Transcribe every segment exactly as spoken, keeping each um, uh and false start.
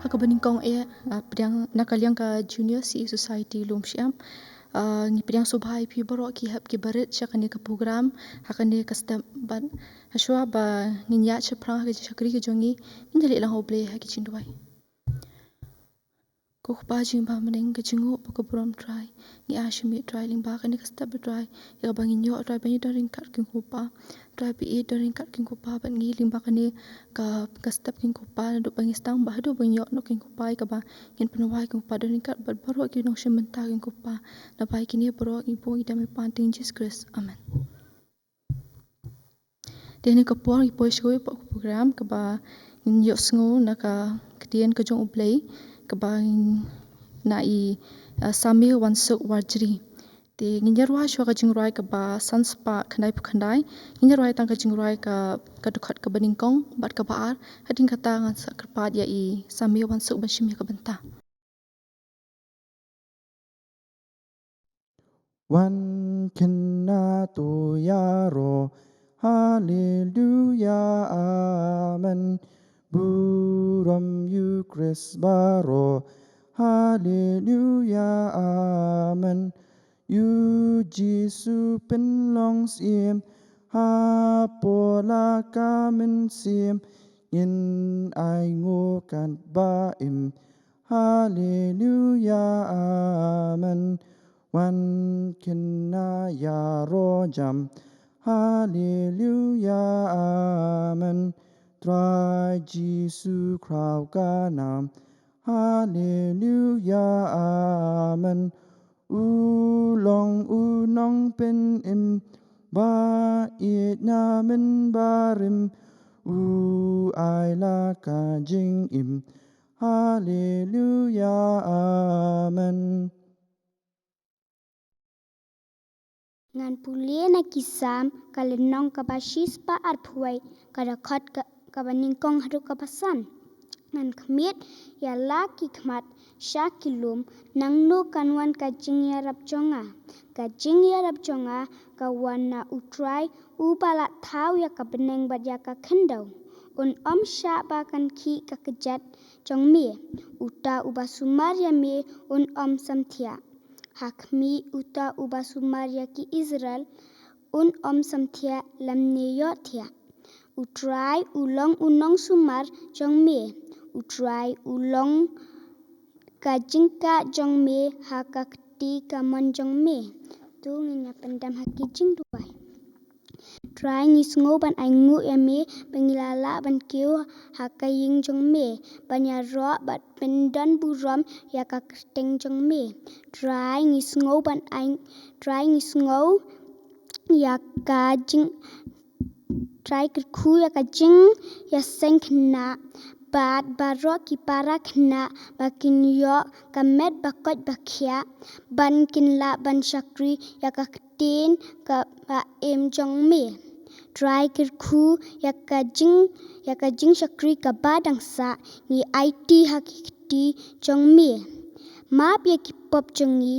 Ka banyngkong eh, ah, pdiang na ka liang ka Junior C E Society Lumshyiap. Ah, ngi pdiang sngewbha ïa phi baroh ki hep ki barit sha kane ka program, ha kane ka step bad hashwa ba ngin ïaid shaphrang ha ka jingshakri ka jong ngi, ngin ïaleh lang ha U Blei ha ki jingduwai. Ko Kpa jong ngi ba ha bneng, ka jingnguh bad ka burom Trai, ngi ai sha me Trai lyngba kane ka step Trai, ïa kaba ngin ïoh Trai ban ïadon ryngkat Kong Kpa. Trai phi don ryngkat Kong Kpa bad ngi lyngba kane ka, ka step Kong Kpa, naduh ba ngi sdang bad haduh ba ngin ïoh noh Kong Kpa, ïa kaba ngin pynwai Kong Kpa, don ryngkat bad baroh ki nongshim bynta Kong Kpa. Naba ïa kine baroh ngi buh ngi dam ha ka kyrteng Jisu Khrist. Amen. Te ha kane ka por ngi poi shuwa pat ka program kaba ngin ïohsngew na ka ktien ka jong U Blei kaba ngin, na i, ah, Samuel Wansuk Warjri. Te ngin ïa rwai shuwa ka jingrwai kaba san spah khyndaiphew khyndai. Ngin ïa rwai tang ka jingrwai ka, ka dkhot kaba nyngkong bad kaba ar. Hadien kata ngan sa kyrpad ïa i Samuel Wansuk ban shim ïa ka bynta. Wan khynnah to ïaroh, haleluya, amen. Burom ïa U Khrist baroh, haleluya, amen. Ïa U Jisu pynlong syiem, hapoh la ka mynsiem, ngin ai nguh katba im, haleluya, amen. Wan khynnah ïaroh jam, haleluya, amen. Trai Jisu khraw ka nam, haleluya, amen. U long U Nongpynim, ba ïeit na mynbarim, U ai la ka jingim, haleluya, amen. Ngan pule na ki Salm ka lynnong kaba shispah arphew wei, ka dkhot ka, kaba nyngkong haduh kaba san. Ngan khmih ïa la ki khmat sha ki lum, nangno kan wan ka jingïarap jong nga? Ka jingïarap jong nga ka wan na U Trai, uba la thaw ïa ka bneng bad ïa ka khyndew. Un ym shah ba kan khih ka kjat jong me. Uta uba sumar ïa me un ym samthiah. Ha khmih, uta uba sumar ïa ki Israel un ym samthiah lymne ïohthiah. U Trai u long u nongsumar jong me. U Trai u long ka jingkah jong me ha ka kti kamon jong me. To ngin ïa pyndem ha ki jingduwai. Trai, ngi sngew ban ai nguh ïa me ba ngi la lah ban kiew ha ka ïing jong me, ban ïaroh bad pyndon burom ïa ka kyrteng jong me. Trai, ngi sngew ban ai, Trai, ngi sngew ïa ka jing, Trai, kyrkhu ïa ka jingïaseng khynnah bad baroh ki para khynnah ba kin ïoh ka met ba koit ba khiah, ban kin lah ban shakri ïa ka ktien kaba im jong me. Trai, kyrkhu ïa ka jing, ïa ka jingshakri kaba dang sah, ngi aiti ha ki kti jong me. Map ïa ki pop jong ngi,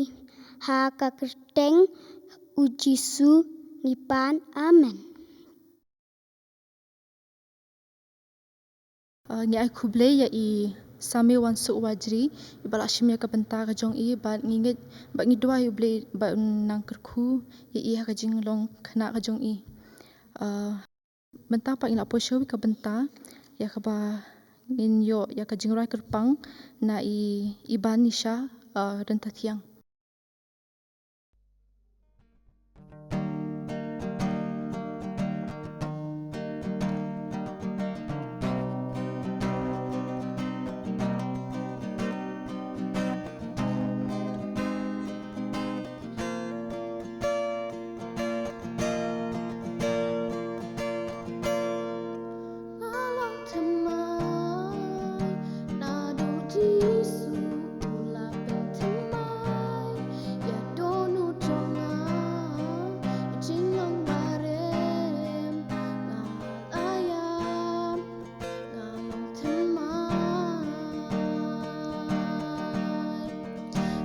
ha ka kyrteng U Jisu ngi pan. Amen. Ah, ngi ai khublei ïa i Samuel Wansuk Warjri, iba la shim ïa ka bynta ka jong i, bad ngi ngeit, bad ngi duwai U Blei ba un nang kyrkhu ïa i ha ka jinglong khynnah ka jong i. Ah, mynta pat ngin ïa poi sha kawei ka bynta, ïa kaba ngin ïoh ïa ka jingrwai kyrpang na i, i Banisha, ah, Ryntathiang. Nga long thymmai naduh Jisu u la pynthymmai ïa dohnud jong nga. Jinglong barim nga la ïam, nga long thymmai.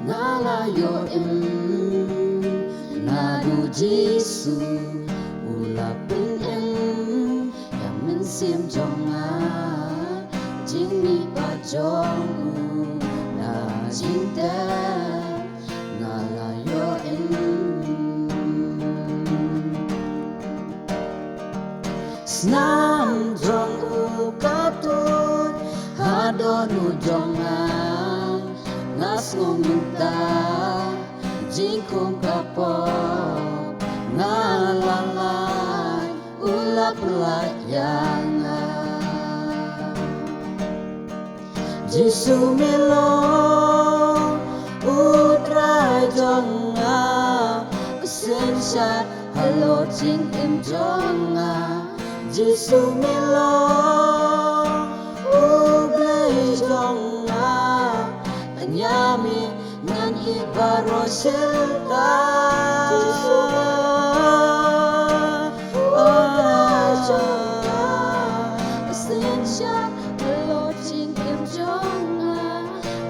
Nga la ïoh im naduh Jisu u la pynim ïa mynsiem jong nga. Jingmihpat jong u na jingtep nga la ïoh im. Snam jong u ka tuid ha dohnud jong nga, nga sngew mynta jingkhum ka pop, nga la lait u la pyllait ïa nga. Jisu me long u Trai jong nga, u synshar halor jingim jong nga. Jisu me long u Blei jong nga, tang ïa me ngan ïeit baroh shi lynta. Jisu me long u Trai jong nga, u synshar halor jingim jong nga.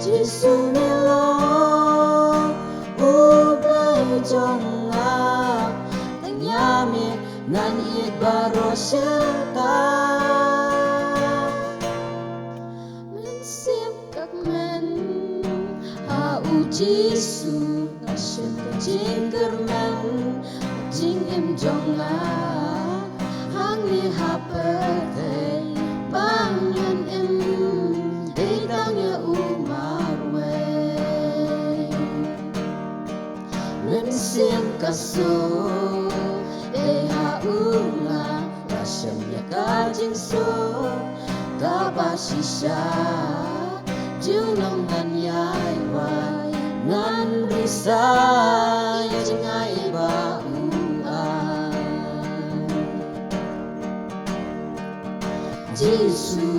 Jisu me long u Blei jong nga, tang ïa me ngan ïeit baroh shi lynta. Mynsiem ka kmen ha u Jisu, nga shem ka jingkyrmen jingim jong nga. Hangne ha pyrthei ba ngan im, dei tang ïa u marwei. Mynsiem ka suk, dei ha u nga la shem ïa ka jingsuk kaba shisha. Junom ngan ïai wai, ngan risa ïa jngai ba u ai. Jisu,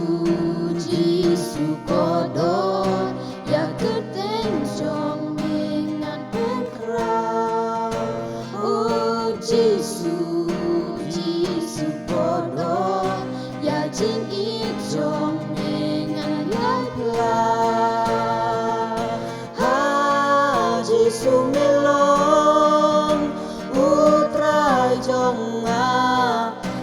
Jisu, kordor ïa ka kyrteng jong me ngan pynkhraw. O Jisu, Jisu, kordor ïa jingïeit jong me ngan ïai pla. Ha Jisu me long u Trai jong nga,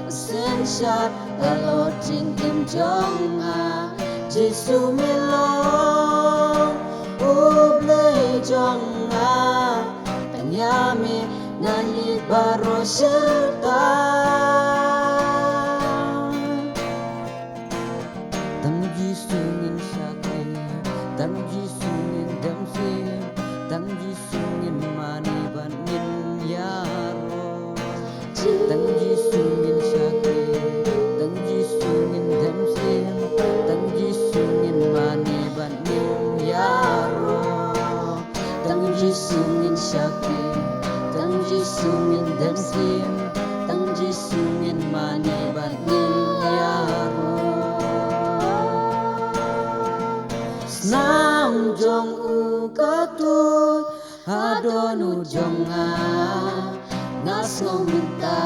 synshar halor jingim jong nga. Jisu me long u Blei jong nga, tang ïa me ngan ïeit baroh shi lynta. Tang Jisu ngin shakri, tang Jisu ngin dem shim, tang Jisu ngin mane bad ngin ïaroh. Tang Jisu ngin shakri, tang Jisu ngin dem shim, tang Jisu ngin mane bad ngin ïaroh. Tang Jisu ngin shakri, tang Jisu ngin dem shim, tang Jisu ngin mane bad ngin ïaroh. Snam jong u ka tuid ha dohnud jong nga, nga sngew mynta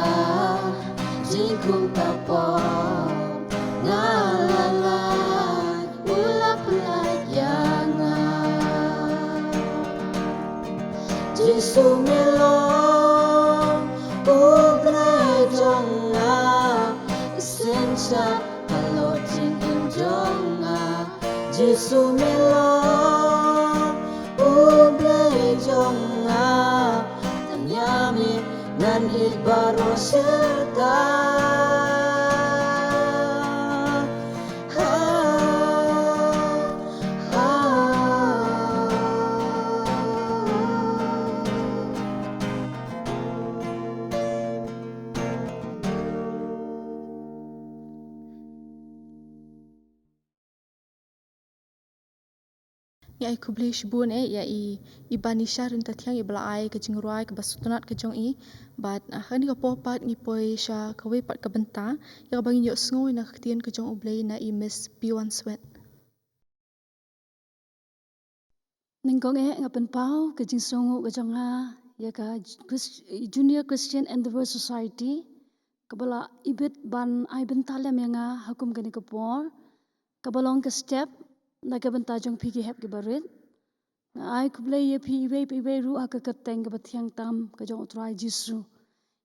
jingkhum ka pop, nga la lait u la pyllait ïa nga. Jisu me long u Blei jong nga, synshar halor jingim jong nga. Jisu me long u Blei jong nga, tang ïa me ngan ïeit baroh shi lynta. Ngi ai khublei shibun eh ïa i, i Banisha Ryntathiang, i ba la ai ka jingrwai kaba sngewtynnat ka jong i. Bad, ah, ha kane ka por pat ngi poi sha kawei pat ka bynta ïa kaba ngin ïohsngew na ka ktien ka jong U Blei na i Miss Piwan Swet. Nyngkong eh nga pynpaw ka jingsngewnguh ka jong nga ïa ka Chris-, Junior Christian Endeavour Society, kaba la ibit ban ai bynta lem ïa nga ha kum kane ka por, kaba long ka step na ka bynta jong phi ki hep ki barit. Nga ai khublei ïa phi iwei pa iwei ruh ha ka kyrteng kaba thiang tam ka jong U Trai Jisu.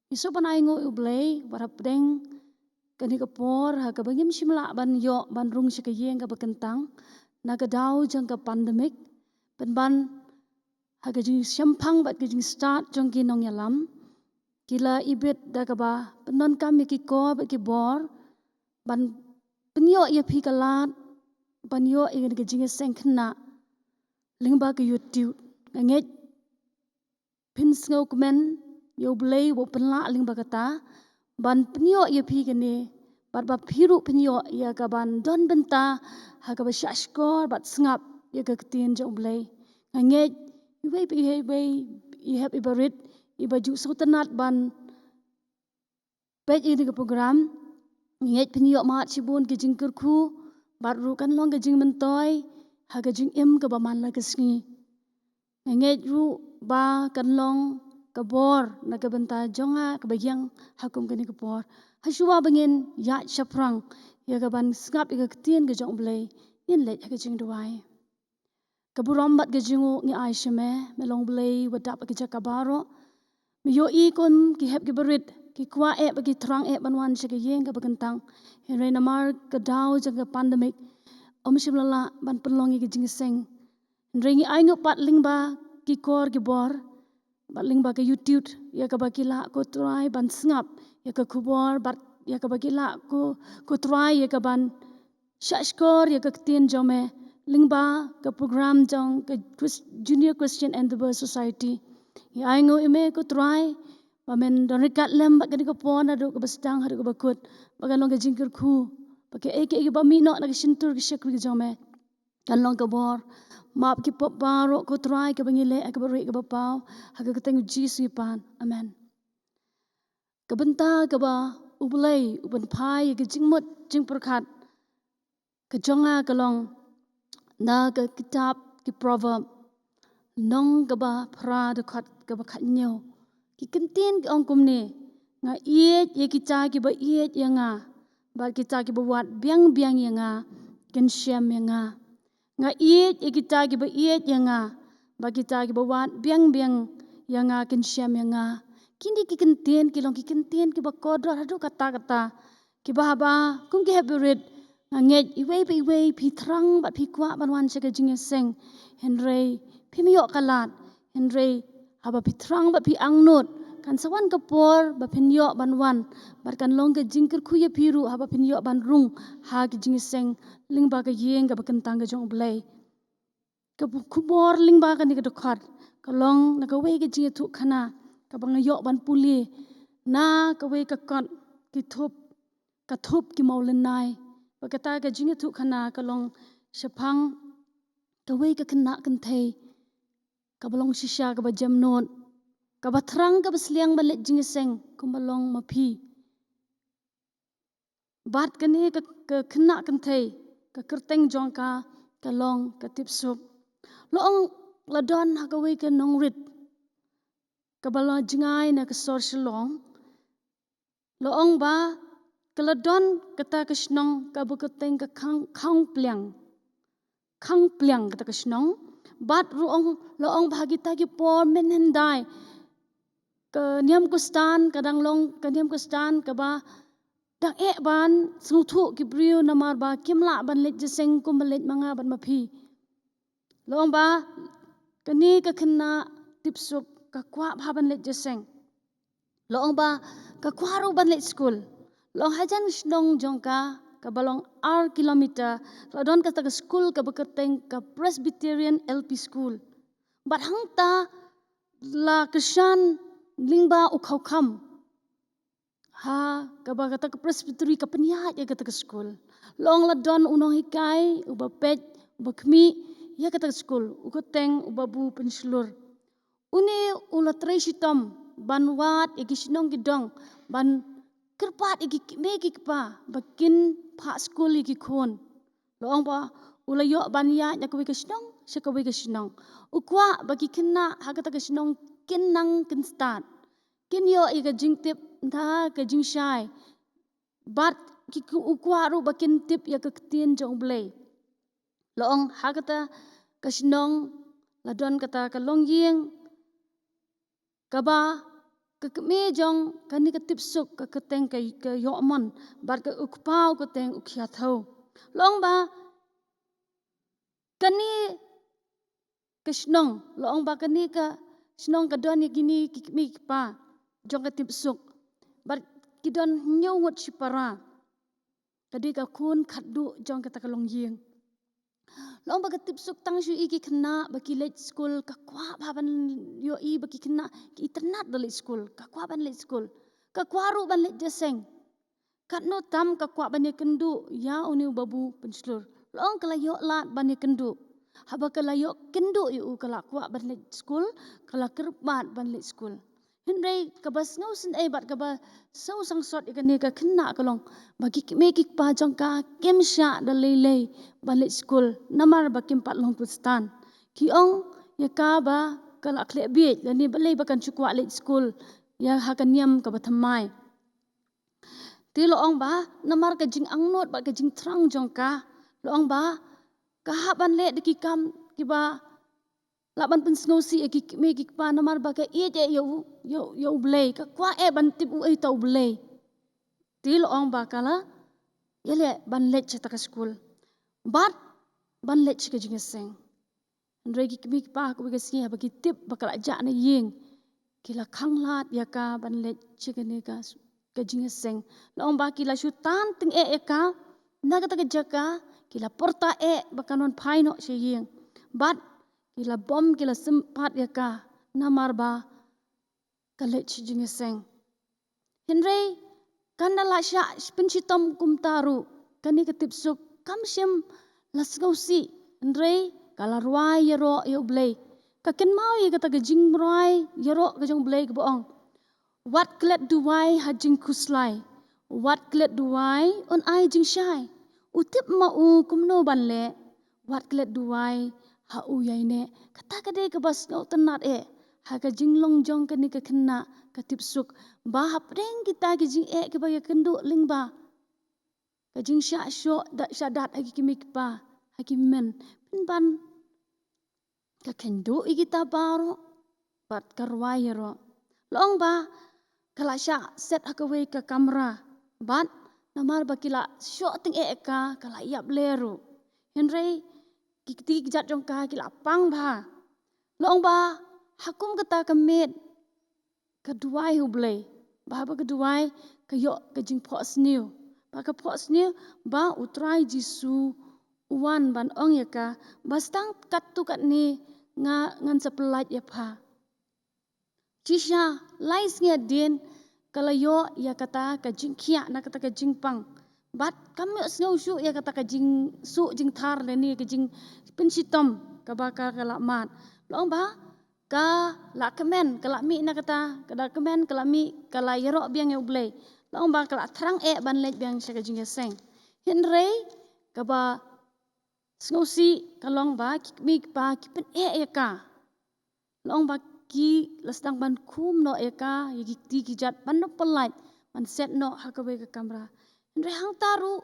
Ngi sngewbha ban ai nguh ïa U Blei bad hapdeng kane ka por ha kaba ngim shym lah ban ïoh ban rung sha ka ïing kaba kyntang na ka daw jong ka pandemic, pynban ha ka jingshemphang bad ka jingstad jong ki nongïalam, ki la ibit da kaba pyndonkam ïa ki kor bad ki bor ban pynïoh ïa phi ka lad ban ïoh ïa ka jingïaseng khynnah lyngba ka YouTube. Nga ngeit phin sngewkmen ïa U Blei uba pynlah lyngba kata ban pynïoh ïa phi kane, bad ba phi ruh phin ïoh ïa ka ban don bynta ha kaba shahshkor bad sngap ïa ka ktien jong U Blei. Nga ngeit iwei pa iwei i hep iba rit, iba ju sngewtynnat ban peit ïa kane ka program, nga ngeit phin ïoh mad shibun ki jingkyrkhu bad ruh kan long ka jingmyntoi ha ka jingim kaba man la ka sngi. Nga ngeit ruh ba kan long ka bor na ka bynta jong nga kaba ïeng ha kum kane ka por, ha shuwa ba ngin ïaid shaphrang ïa ka ban sngap ïa ka ktien ka jong U Blei, ngin leit ha ka jingduwai. Ka burom bad ka jingnguh ngi ai sha me, me long U Blei uba dap ha ki jaka baroh. Me ïohi kum ki hep kiba rit ki kwah eh bad ki thrang eh ban wan sha ka ïing kaba kyntang, hynrei namar ka daw jong ka pandemic ym shym la lah ban pynlong ïa ka jingïaseng. Hynrei ngi ainguh pat lyngba ki kor ki bor bad lyngba ka YouTube ïa kaba ki lah, ko Trai, ban sngap ïa ka khubor bad ïa kaba ki lah, ko, ko Trai, ïa ka ban shahshkor ïa ka ktien jong me lyngba ka program jong ka Chris-, Junior Christian Endeavour Society. Ngi ainguh ïa me, ko Trai, ba men don ryngkat lem bad kane ka por naduh kaba sdang haduh kaba kut, ba kan long ka jingkyrkhu, ba kaei kaei kaba mih noh na ka shyntur ka shakri ka jong me kan long ka bor. Map ki pop baroh, ko Trai, kaba ngi leh ha kaba rieh kaba paw, ha ka kyrteng U Jisu ngi pan. Amen. Ka bynta kaba U Blei u pynphai ïa ka jingmut jingpyrkhat ka jong nga ka long na ka kitab ki Proverb, lynnong kaba phra, dkhot kaba khathynñiew. Ki kyntien ki ong kumne: Nga ïeit ïa kita kiba ïeit ïa nga, bad kita kiba wad biang biang ïa nga kin shem ïa nga. Nga ïeit ïa kita kiba ïeit ïa nga, bad kita kiba wad biang biang ïa nga kin shem ïa nga. Kine ki kyntien ki long ki kyntien kiba kordor haduh katta katta, kiba haba kum ki hep ba rit, nga ngeit iwei pa iwei phi thrang bad phi kwah ban wan sha ka jingïaseng, hynrei phim ïoh ka lad. Hynrei haba phi thrang bad phi angnud, kan sa wan ka por ba phin ïoh ban wan, bad kan long ka jingkyrkhu ïa phi ruh haba phin ïoh ban rung ha ka jingïaseng lyngba ka ïing kaba kyntang ka jong U Blei. Ka khubor lyngba kane ka dkhot ka long na kawei ka jingïathuhkhana kaba nga ïoh ban pule na kawei ka kot ki thup, ka thup ki mawlynnai. Bad kata ka jingïathuhkhana ka long shaphang kawei ka khynnah kynthei kaba long shisha kaba jemnud, kaba thrang kaba sliang ban leit jingïaseng kumba long ma phi. Bad kane ka, ka khynnah kynthei, ka kyrteng jong ka ka long ka Tipsuk. La ong la don ha kawei ka nongrit kaba la jngai na ka sor Shillong. La ong ba ka la don kata ka shnong kaba kyrteng ka Khang, Khangpliang. Khangpliang kata ka shnong. Bad ruh ong, la ong ba ha kita ki por mynhyndai ka niam Khristan ka dang long ka niam Khristan kaba dang eh ban sngewthuh ki briew namar ba kim lah ban leit jingïaseng kum ban leit ma nga bad ma phi. La ong ba kane ka khynnah Tipsuk ka kwah bha ban leit jingïaseng. La ong ba ka kwah ruh ban leit skul. La ong hajan shnong jong ka kaba long ar kilometer, la don kata ka skul kaba kyrteng ka Presbyterian L P School. Bad hangta la kyrshan lyngba u khawkham ha kaba kata ka Presbytery ka pynïaid ïa kata ka skul. La ong la don u nonghikai uba peit, uba khmih ïa kata ka skul, u kyrteng u Babu Pynshlur. Une u la trei shitom ban wad ïa ki shnong ki dong, ban kyrpad ïa ki kmie ki kpa ba kin phah skul ïa ki khun. La ong ba u la ïoh ban ïaid na kawei ka shnong sha kawei ka shnong. U kwah ba ki khynnah ha kata ka shnong kin nang kin stad, kin ïoh ïa ka jingtip na ka jingshai. Bad ki, u kwah ruh ba kin tip ïa ka ktien jong U Blei. La ong ha kata ka shnong la don kata ka longïing kaba ka kmie jong kane ka Tipsuk ka kyrteng ka, ka Ïohmon, bad ka u kpa u kyrteng u Khiathou. Long ba kane ka shnong, long ba kane ka shnong ka don ïa kine ki kmie ki kpa jong ka Tipsuk. Bad ki don hynñiew ngut shipara. Ka dei ka khun khatduh jong kata ka longïing. Long ba ka Tipsuk tang shu i ki khynnah ba ki leit skul, ka kwah ba ban ïohi ba ki khynnah ki itynnad da leit skul, ka kwah ban leit skul. Ka kwah ruh ban leit jingïaseng. Katno tam ka kwah ban ïakynduh ïa une u babu pynshlur. Long ka la ïoh lad ban ïakynduh. Haba ka la ïoh kynduh ïa u, ka la kwah ban leit skul, ka la kyrpad ban leit skul. Hynrei kaba sngewsynei bad kaba sngewsangsot ïa kane ka khynnah ka long ba ki kmie ki kpa jong ka kim shah da lei lei ban leit skul namar ba kim pat long Khristan. Ki ong ïa ka ba ka la khleh bieit lane balei ba kan shu kwah leit skul ïa ha ka niam kaba thymmai. Te long ba namar ka jingangnud bad ka jingthrang jong ka, long ba ka hap ban leh da ki kam kiba lah ban pynsngewsih ïa ki kmie ki kpa namar ba ka ïeit eh ïa u, ïa u, ïa u Blei, ka kwah eh ban tip uei uta u Blei. Te long ba ka la ïaleh ban leit sha kata ka skul bad ban leit sha ka jingïaseng. Hynrei ki kmie ki kpa kawei ka sngi haba ki tip ba ka la jah na ïing, ki la khanglad ïa ka ban leit sha kane ka, ka jingïaseng. Long ba ki la shu tan tyngeh ïa ka na kata ka jaka, ki la pyrta eh ba kan wan phai noh sha ïing. Bad ki la bom, ki la sympat ïa ka namar ba ka leit sha jingïaseng. Hynrei kan da la shah pynshitom kumta ruh, kane ka Tipsuk kam shym la sngewsih, hynrei ka la rwai ïaroh ïa u Blei. Ka kynmaw ïa kata ka jingrwai ïaroh ka jong u Blei kaba ong: Wat klet duwai ha jingkhuslai, wat klet duwai un ai jingshai. U tip ma u kumno ban leh, wat klet duwai ha u ïaineh. Kata ka dei kaba sngewtynnad eh ha ka jinglong jong kane ka khynnah ka Tipsuk, ba hapdeng kita ki jingeh kiba ïakynduh lyngba ka jingshah shoh da shah dat ha ki kmie ki kpa, ha ki hynmen, pynban ka kynduh ïa kita baroh bad ka rwai ïaroh. Long ba ka la shah set ha kawei ka kamra bad namar ba ki la shoh tyngeh ïa ka, ka la ïap leh ruh. Hynrei ki kti ki kjat jong ka ki la pang bha. Long ba ha kum kata ka miet ka duwai ha u Blei, ba haba ka duwai ka ïoh ka jingphohsniew, ba ka phohsniew ba u Trai Jisu u wan ban ong ïa ka ba tang katto katne nga, ngan sa pyllait ïa pha. Shisha lai sngi hadien ka la ïoh ïa kata ka jingkhiah na kata ka jingpang, bad kam ïohsngew shuh ïa kata ka jingsuh jingthar lane ka jingpynshitom kaba ka, ka la mad. Long ba ka la kmen, ka la mih na kata, ka la kmen, ka la mih, ka la ïaroh biang ïa u Blei. Long ba ka la thrang eh ban leit biang sha ka jingïaseng. Hynrei kaba sngewsih ka long ba ki kmie ki kpa ki pyneh ïa ka. Long ba ki la sdang ban khum noh ïa ka ïa ki kti ki kjat ban ym pyllait, ban set noh ha kawei ka kamra. Hynrei hangta ruh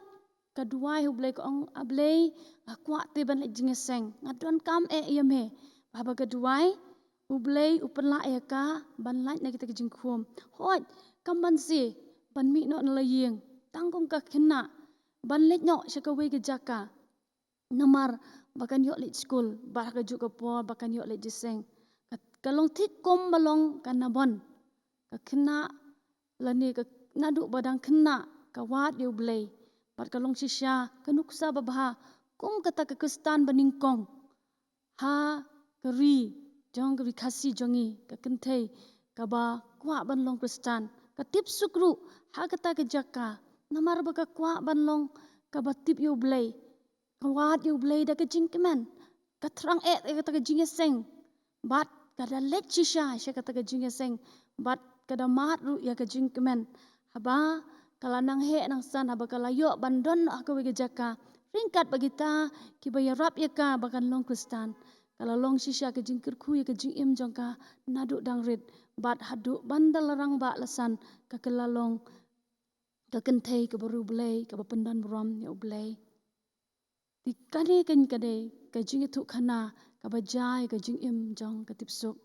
ka duwai ha u Blei, ka ong: A Blei, nga kwah te ban leit jingïaseng, nga donkam eh ïa me. Ba haba ka duwai, u Blei u pynlah ïa ka ban lait na kita ki jingkhum. Hooid, kam banse ban mih noh na la ïing, tang kum ka khynnah, ban leit noh sha kawei ka jaka namar ba kan ïoh leit skul, bad ha kajuh ka por ba kan ïoh leit jingïaseng. Ka, ka long thik kum ba long ka Nabon, ka khynnah lane ka, naduh ba dang khynnah ka wad ïa u Blei, bad ka long shisha ka nuksa babha kum kata ka Khristan banyngkong ha ka ri jong ka Ri Khasi jong ngi, ka kynthei kaba kwah ban long Khristan. Ka Tipsuk ruh ha kata ka jaka, namar ba ka kwah ban long kaba tip ïa u Blei, ka wad ïa u Blei da ka jingkmen, ka thrang eh ïa kata ka jingïaseng, bad ka da leit shisha sha kata ka jingïaseng, bad ka da mad ruh ïa ka jingkmen. Haba ka la nang heh nang san, haba ka la ïoh ban don ha kawei ka jaka ryngkat bad kita kiba ïarap ïa ka ba kan long Khristan, ka la long shisha ka jingkyrkhu ïa ka jingim jong ka naduh dang rit, bad haduh ban da la rangbah la san ka kylla long ka kynthei kaba riewblei, kaba pyndonburom ïa u Blei. Te kane kan ka dei ka jingïathuhkhana kaba jia ïa ka jingim jong ka Tipsuk.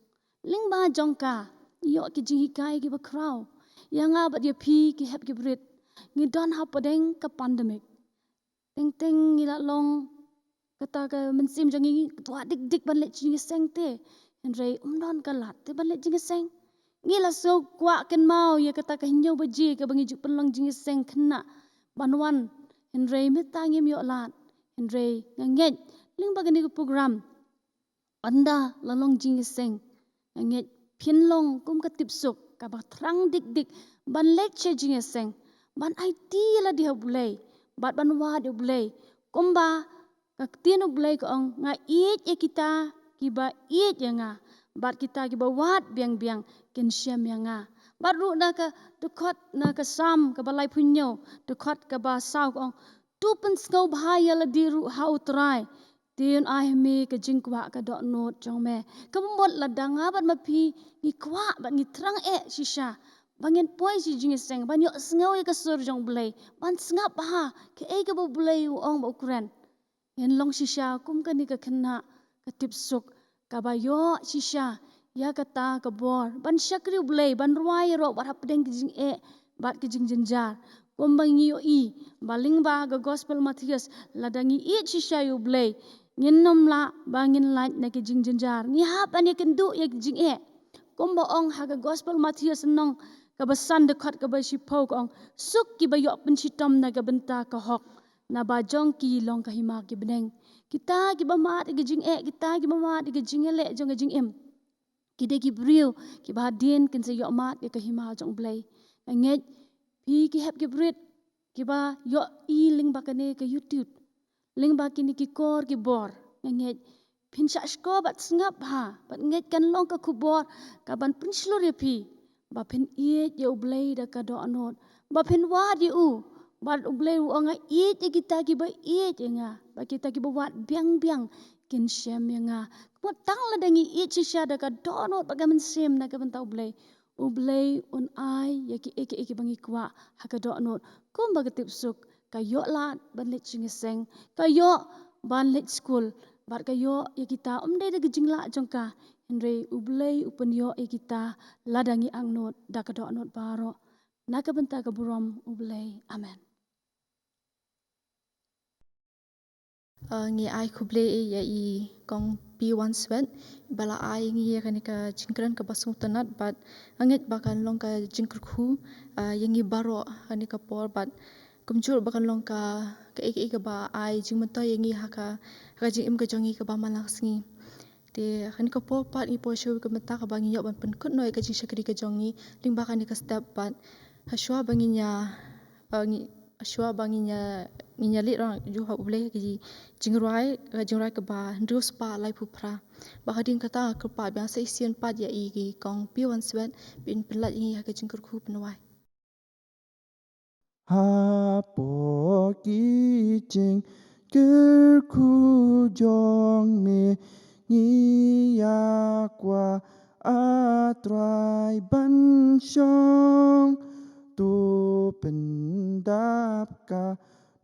Lyngba jong ka, Ïoh ki jinghikai kiba khraw ïa nga bad ïa phi ki hep ki brit. Ngi don hapdeng ka pandemic. Teng teng ngi la long kata ka mynsiem jong ngi, ngi kwah dik dik ban leit jingïaseng te. Hynrei ym don ka lad te ban leit jingïaseng. Ngi la sngew kwah kynmaw ïa kata ka hynñiew baje kaba ngi ju pynlong jingïaseng khynnah ban wan. Hynrei mynta ngim ïoh lad. Hynrei nga ngeit lyngba kane ka program, ynda la long jingïaseng, nga ngeit phin long kum ka tipsuk kaba thrang dik dik ban leit sha jingïaseng, ban aiti ïa lade ha U Blei bad ban wad ïa U Blei. Kumba ka ktien U Blei ka ong, nga ïeit ïa kita kiba ïeit ïa nga, bad kita kiba wad biang biang kin shem ïa nga. Bad ruh na ka dkhot, na ka Salm kaba laiphew hynñiew, dkhot kaba saw ka ong, to pynsngewbha ïa lade ruh ha U Trai, te un ai ha me ka jingkwah ka dohnud jong me. Kaba mut lada nga bad ma phi ngi kwah bad ngi thrang eh shisha ba ngin poi sha jingïaseng, ban ïohsngew ïa ka sur jong U Blei, ban sngap bha kaei kaba U Blei u ong bad u kren, ngin long shisha kum kane ka khynnah ka tipsuk kaba ïoh shisha ïa kata ka bor ban shakri U Blei, ban rwai ïaroh bad hapdeng ki jingeh bad ki jingjynjar. Kumba ngi ïohi ba lyngba ka Gospel Mathaios, lada ngi ïeit shisha ïa U Blei, ngin ym lah ba ngin lait na ki jingjynjar. Ngi hap ban ïakynduh ïa ki jingeh. Kumba ong ha ka Gospel Mathaios lynnong kaba san, dkhot kaba shiphew ka ong, suk kiba ïoh pynshitom na ka bynta ka hok, naba jong ki long ka hima ki bneng. Kita kiba mad ïa ki jingeh, kita kiba mad ïa ki jingïaleh jong ka jingim, ki dei ki briew kiba hadien kin sa ïoh mad ïa ka hima jong U Blei. Nga ngeit phi ki hep ki brit kiba ïohi lyngba kane ka YouTube, lyngba kine ki kor ki bor, nga ngeit phin shah shkor bad sngap bha, bad ngeit kan long ka khubor kaban pynshlur ïa phi ba phin ïeit ïa U Blei da ka dohnud, ba phin wad ïa u. Bad U Blei u ong, nga ïeit ïa kita kiba ïeit ïa nga, bad kita kiba wad biang biang kin shem ïa nga. Kumta tang lada ngi ïeit shisha da ka dohnud bad ka mynsiem na ka bynta U Blei, U Blei un ai ïa kiei kiei kiba ngi kwah ha ka dohnud. Kumba ka tipsuk ka ïoh lad ban leit jingïaseng, ka ïoh ban leit skul, bad ka ïoh ïa kita, ym dei da ka jinglah jong ka, hynrei U Blei u pynïoh ïa kita lada ngi angnud da ka dohnud baroh. Na ka bynta ka burom U Blei. Amen. Uh, ngi ai khublei ïa i Kong P Wanswet ba la ai ïa ngi ïa kane ka jingkren kaba sngewtynnat, bad nga ngeit ba kan long ka jingkyrkhu, uh, ïa ngi baroh ha kane ka por, bad kumjuh ba kan long ka, kaei kaei kaba ai jingmyntoi ïa ngi ha ka, ha ka jingim ka jong ngi kaba man la ka sngi. Te ha kane ka por pat ngi poi sha ka bynta kaba ngi ïoh ban pynkut noh ïa ka jingshakri ka jong ngi lyngba kane ka step, bad ha shuwa ba ngin ïa, uh, ngi, ha shuwa ba ngin ïa, ngin ïa leit rangjuh ha U Blei ha ka jingrwai, ka jingrwai kaba hynriew spah laiphew phra. Bad hadien kata nga kyrpad biang sa shisien pat ïa i Kong P Wanswet ban pynlait ïa ngi ha ka jingkyrkhu pynrwai. Hapoh ki jingkyrkhu jong me ngi ïa kwah, A Trai, ban shong, to pyndap ka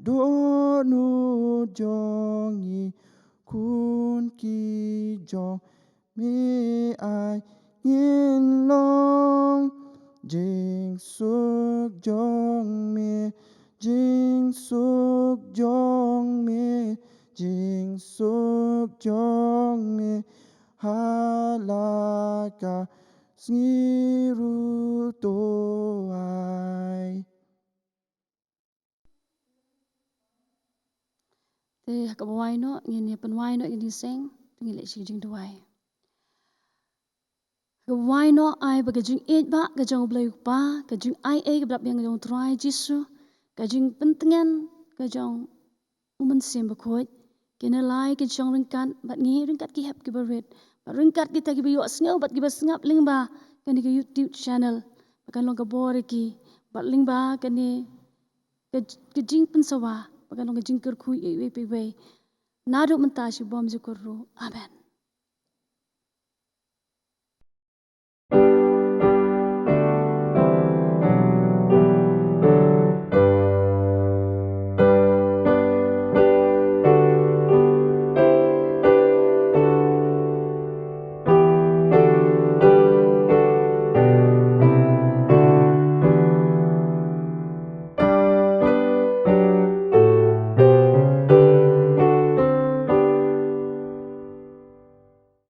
dohnud jong ngi. Khun ki jong me ai ngin long, jingsuk jong me, jingsuk jong me, jingsuk jong me ha la ka sngi ruh to ai. Te ha kaba wai noh ngin ïa pynwai noh ïa ka jingïaseng, to ngin leit sha ka jingduwai. Ha kaba wai noh, ai ba ka jingïeit ba ka jong U Blei U Kpa, ka jingai ei kaba dap biang ka jong U Trai Jisu, ka jingpyntngen ka jong U Mynsiem Bakhuid, kine lai kin shong ryngkat bad ngi, ryngkat ki hep kiba rit, bad ryngkat kita kiba ïohsngew bad kiba sngap lyngba kane ka YouTube channel. Ba kan long ka bor ïa ki, bad lyngba kane ka, ka jingpynsawa, ba kan long ka jingkyrkhu ïa iwei pa iwei, naduh mynta shibun jukut ruh. Amen.